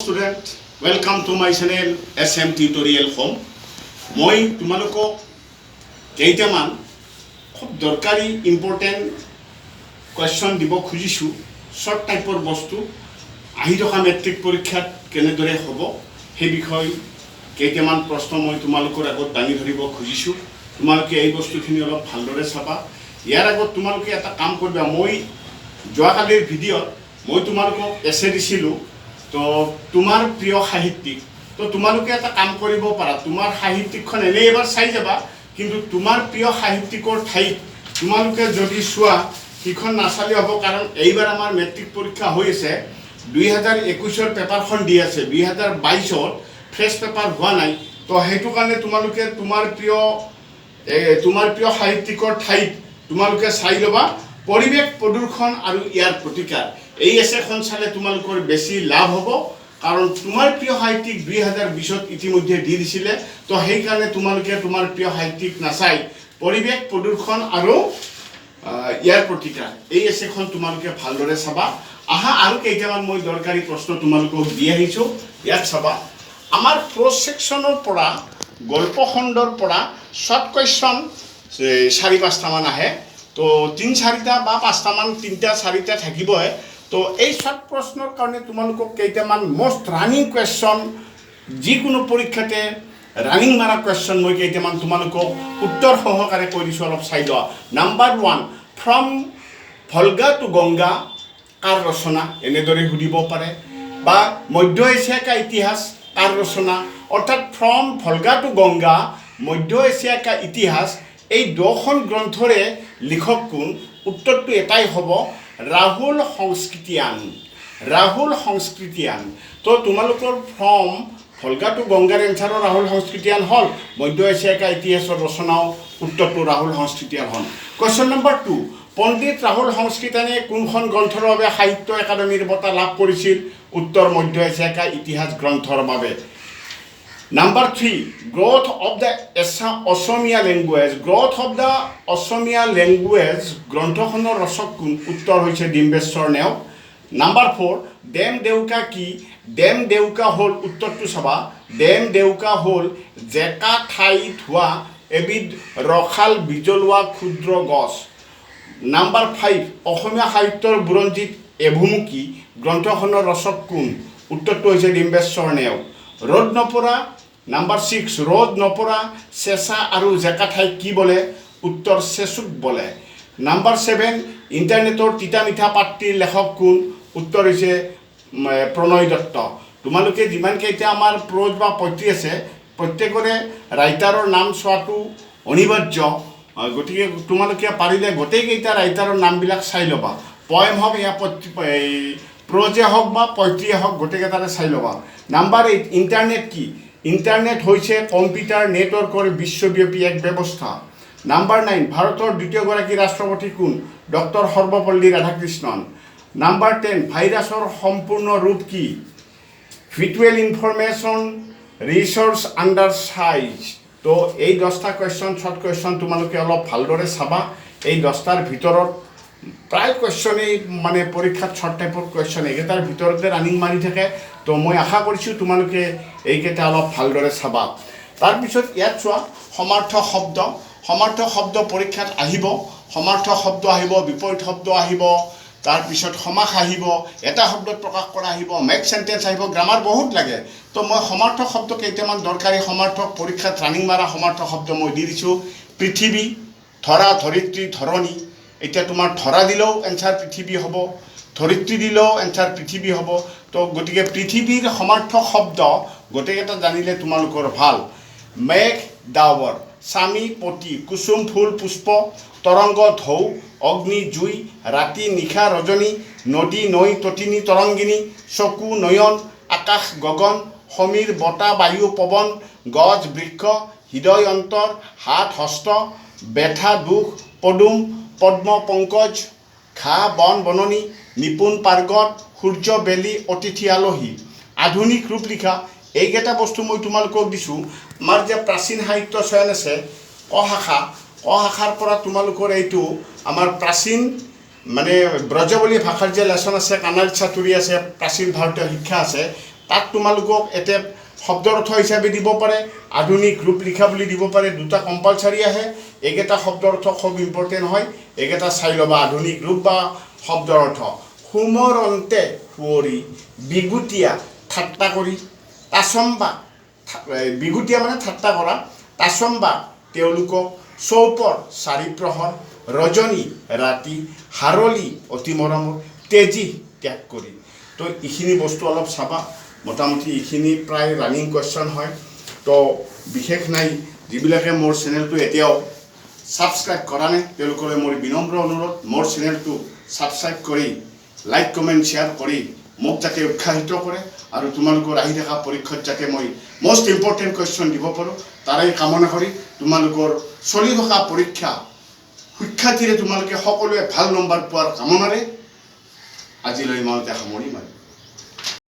Student, welcome to my channel SM Tutorial Home. মই তোমালোকক কেইটামান খুব দৰকাৰী, ইম্পৰ্টেণ্ট কুৱেশ্যন দিব খুজিছোঁ। শ্বৰ্ট টাইপৰ বস্তু, আহি থকা মেট্ৰিক পৰীক্ষাত কেনেদৰে হ'ব সেই বিষয়ে কেইটামান প্ৰশ্ন মই তোমালোকৰ আগত দাঙি ধৰিব খুজিছোঁ। তোমালোকে এই বস্তুখিনি অলপ ভালদৰে চাবা। ইয়াৰ আগত তোমালোকে এটা কাম কৰিবা। মই যোৱাকালিৰ ভিডিঅ'ত মই তোমালোকক এছে দিছিলোঁ, তো তোমাৰ প্ৰিয় সাহিত্যিক। তো তোমালোকে এটা কাম কৰিব পাৰা, তোমাৰ সাহিত্যিকখন এনেই এবাৰ চাই যাবা, কিন্তু তোমাৰ প্ৰিয় সাহিত্যিকৰ ঠাইত তোমালোকে যদি চোৱা, সিখন নাচালে হ'ব। কাৰণ এইবাৰ আমাৰ মেট্ৰিক পৰীক্ষা হৈ আছে, 2021ৰ পেপাৰখন দি আছে, 2022ত ফ্ৰেছ পেপাৰ হোৱা নাই। তো সেইটো কাৰণে তোমালোকে তোমাৰ প্ৰিয় সাহিত্যিকৰ ঠাইত তোমালোকে চাই ল'বা পৰিৱেশ প্ৰদূষণ আৰু ইয়াৰ প্ৰতিকাৰ। এই এছেখন চালে তোমালোকৰ বেছি লাভ হ'ব, কাৰণ তোমাৰ প্ৰিয় সাহিত্যিক 2020ত ইতিমধ্যে দি দিছিলে। তো সেইকাৰণে তোমালোকে তোমাৰ প্ৰিয় সাহিত্যিক নাচাই পৰিৱেশ প্ৰদূষণ আৰু ইয়াৰ প্ৰতিকাৰ, এই এছেখন তোমালোকে ভালদৰে চাবা। আহা, আৰু কেইটামান মই দৰকাৰী প্ৰশ্ন তোমালোকক দি আহিছোঁ। ইয়াত চাবা, আমাৰ প্ৰ'জ ছেকশ্যনৰ পৰা, গল্পখণ্ডৰ পৰা শ্বৰ্ট কুৱেশ্যন চাৰি পাঁচটামান আহে। তো তিনি চাৰিটা বা পাঁচটামান, তিনিটা চাৰিটা থাকিবই। তো এই শ্বৰ্ট প্ৰশ্নৰ কাৰণে তোমালোকক কেইটামান মষ্ট ৰানিং কুৱেশ্যন, যিকোনো পৰীক্ষাতে ৰানিং মাৰা কুৱেশ্যন মই কেইটামান তোমালোকক উত্তৰ সহকাৰে কৈ দিছোঁ, অলপ চাই লোৱা। Number 1, From Volga to Ganga কাৰ ৰচনা, এনেদৰে সুধিব পাৰে। বা মধ্য এছিয়া কা ইতিহাস কাৰ ৰচনা? অৰ্থাৎ ফ্ৰম ভলগা টু গংগা, মধ্য এছিয়া কা ইতিহাস, এই দহখন গ্ৰন্থৰে লিখক কোন? উত্তৰটো এটাই হ'ব, ৰাহুল সংস্কৃতিয়ান, ৰাহুল সংস্কৃতিয়ান। তো তোমালোকৰ ফ্ৰম ভলগা টু গংগাৰ এনচাৰো ৰাহুল সংস্কৃতিয়ান হ'ল, মধ্য এছিয়া কা ইতিহাসৰ ৰচনাও উত্তৰটো ৰাহুল সংস্কৃতিয়ান হ'ল। কুৱেশ্যন নম্বৰ 2, পণ্ডিত ৰাহুল সংস্কৃতানে কোনখন গ্ৰন্থৰ বাবে সাহিত্য একাডেমীৰ বঁটা লাভ কৰিছিল? উত্তৰ, মধ্য এছিয়া কা ইতিহাস গ্ৰন্থৰ বাবে। Number 3, Growth of the Asamiya Language, Growth of the Asamiya Language গ্ৰন্থখনৰ ৰচক কোন? উত্তৰ হৈছে ডিম্বেশ্বৰ নেওগ। নাম্বাৰ 4, ডেম ডেউকা কি? ডেম ডেউকা হ'ল, উত্তৰটো চাবা, ডেম ডেউকা হ'ল জেকা ঠাইত হোৱা এবিধ ৰসাল বীজলোৱা ক্ষুদ্ৰ গছ। নাম্বাৰ 5, অসমীয়া সাহিত্যৰ বুৰঞ্জীত এভুমুকি গ্ৰন্থখনৰ ৰচক কোন? উত্তৰটো হৈছে ডিম্বেশ্বৰ নেওগ। ৰ'দ নপৰা, নাম্বাৰ 6, ৰ'দ নপৰা চেঁচা আৰু জেকা ঠাইক কি বোলে? উত্তৰ, চেচুক বোলে। নাম্বাৰ 7, ইণ্টাৰনেটৰ তিতা মিঠা পাঠটিৰ লেখক কোন? উত্তৰ হৈছে প্ৰণয় দত্ত। তোমালোকে যিমানকেইটা আমাৰ প্ৰ'জ বা পইট্ৰি আছে, প্ৰত্যেকৰে ৰাইটাৰৰ নাম চোৱাটো অনিবাৰ্য। গতিকে তোমালোকে পাৰিলে গোটেইকেইটা ৰাইটাৰৰ নামবিলাক চাই ল'বা। পয়েম হওক, ইয়া এই প্ৰ'জে হওক বা পইট্ৰিয়ে হওক, গোটেইকেইটাৰে চাই ল'বা। নাম্বাৰ 8, ইণ্টাৰনেট কি? ইণ্টাৰনেট হৈছে কম্পিউটাৰ নেটৱৰ্কৰ বিশ্বব্যাপী এক ব্যৱস্থা। নাম্বাৰ 9, ভাৰতৰ দ্বিতীয়গৰাকী ৰাষ্ট্ৰপতি কোন? ডক্টৰ সৰ্বপল্লী ৰাধাকৃষ্ণন। নাম্বাৰ 10, ভাইৰাছৰ সম্পূৰ্ণ ৰূপ কি? Virtual Information Resource Under Siege। তো এই 10টা কুৱেশ্যন, শ্বৰ্ট কুৱেশ্যন তোমালোকে অলপ ভালদৰে চাবা। এই 10টাৰ ভিতৰত প্ৰায় কুৱেশ্যনেই মানে পৰীক্ষাত শ্বৰ্ট টাইপৰ কুৱেশ্যন এইকেইটাৰ ভিতৰতে ৰানিং মাৰি থাকে। তো মই আশা কৰিছোঁ তোমালোকে এইকেইটা অলপ ভালদৰে চাবা। তাৰপিছত ইয়াত চোৱা, সমাৰ্থক শব্দ। সমাৰ্থক শব্দ পৰীক্ষাত আহিব। সমাৰ্থক শব্দ আহিব, বিপৰীত শব্দ আহিব, তাৰপিছত সমাস আহিব, এটা শব্দত প্ৰকাশ কৰা আহিব, মেক চেণ্টেঞ্চ আহিব, গ্ৰামাৰ বহুত লাগে। তো মই সমাৰ্থক শব্দ কেইটামান দৰকাৰী সমাৰ্থক, পৰীক্ষাত ৰানিং মাৰা সমাৰ্থক শব্দ মই দি দিছোঁ। পৃথিৱী, ধৰা, ধৰিত্ৰী, ধৰণী। এতিয়া তোমাৰ ধৰা দিলেও এনচাৰ পৃথিৱী হ'ব, ধৰিত্ৰী দিলেও এনচাৰ পৃথিৱী হ'ব। তো গতিকে পৃথিৱীৰ সমাৰ্থক শব্দ গোটেইকেইটা জানিলে তোমালোকৰ ভাল। মেঘ, ডাৱৰ, স্বামী, পতি, কুসুম, ফুল, পুষ্প, তৰংগ, ঢৌ, অগ্নি, জুই, ৰাতি, নিশা, ৰজনী, নদী, নৈ, তটিনী, তৰংগিনী, চকু, নয়ন, আকাশ, গগন, সমীৰ, বতাহ, বায়ু, পৱন, গছ, বৃক্ষ, হৃদয়, অন্তৰ, হাত, হস্ত, বেথা, দুখ, পদুম, পদ্ম, পংকজ, ঘাঁহ, বন, বননি, নিপুণ, পাৰ্গত, সূৰ্য, বেলি, অতিথি, আলহী। আধুনিক ৰূপ লিখা। এইকেইটা বস্তু মই তোমালোকক দিছোঁ। আমাৰ যে প্ৰাচীন সাহিত্য চয়ন আছে, ক শাখা, ক শাখাৰ পৰা তোমালোকৰ এইটো আমাৰ প্ৰাচীন মানে ব্ৰজাৱলী ভাষাৰ যে লেচন আছে, কানাৰ চাতুৰি আছে, প্ৰাচীন ভাৰতীয় শিক্ষা আছে, তাত তোমালোকক এতিয়া শব্দৰ অৰ্থ হিচাপে দিব পাৰে, আধুনিক ৰূপ লিখা বুলি দিব পাৰে। দুটা কম্পালচাৰী আহে। এইকেইটা শব্দৰ অৰ্থ খুব ইম্পৰ্টেণ্ট হয়, এইকেইটা চাই ল'বা, আধুনিক ৰূপ বা শব্দৰ অৰ্থ। সুমৰন্তে সুঁৱৰি, বিগুটীয়া ঠাট্টা কৰি, তাচম্বা, বিগুটীয়া মানে ঠাট্টা কৰা, তাচম্বা তেওঁলোকক, চৌপৰ চাৰি প্ৰহৰ, ৰজনী ৰাতি, হাৰলি অতি মৰমৰ, তেজি ত্যাগ কৰি। তো এইখিনি বস্তু অলপ চাবা। মোটামুটি এইখিনি প্ৰায় ৰানিং কুৱেশ্যন হয়। তো বিশেষ নাই। যিবিলাকে মোৰ চেনেলটো এতিয়াও ছাবস্ক্ৰাইব কৰা নাই, তেওঁলোকলৈ মোৰ বিনম্ৰ অনুৰোধ, মোৰ চেনেলটো ছাবস্ক্ৰাইব কৰি, লাইক, কমেণ্ট, শ্বেয়াৰ কৰি মোক যাতে উৎসাহিত কৰে আৰু তোমালোকৰ আহি থকা পৰীক্ষাত যাতে মই মষ্ট ইম্পৰ্টেণ্ট কুৱেশ্যন দিব পাৰোঁ, তাৰেই কামনা কৰি তোমালোকৰ চলি থকা পৰীক্ষা সুখ্যাতিৰে তোমালোকে সকলোৱে ভাল নম্বৰ পোৱাৰ কামনাৰে আজিলৈ ইমানতে সামৰণি মাৰিলোঁ।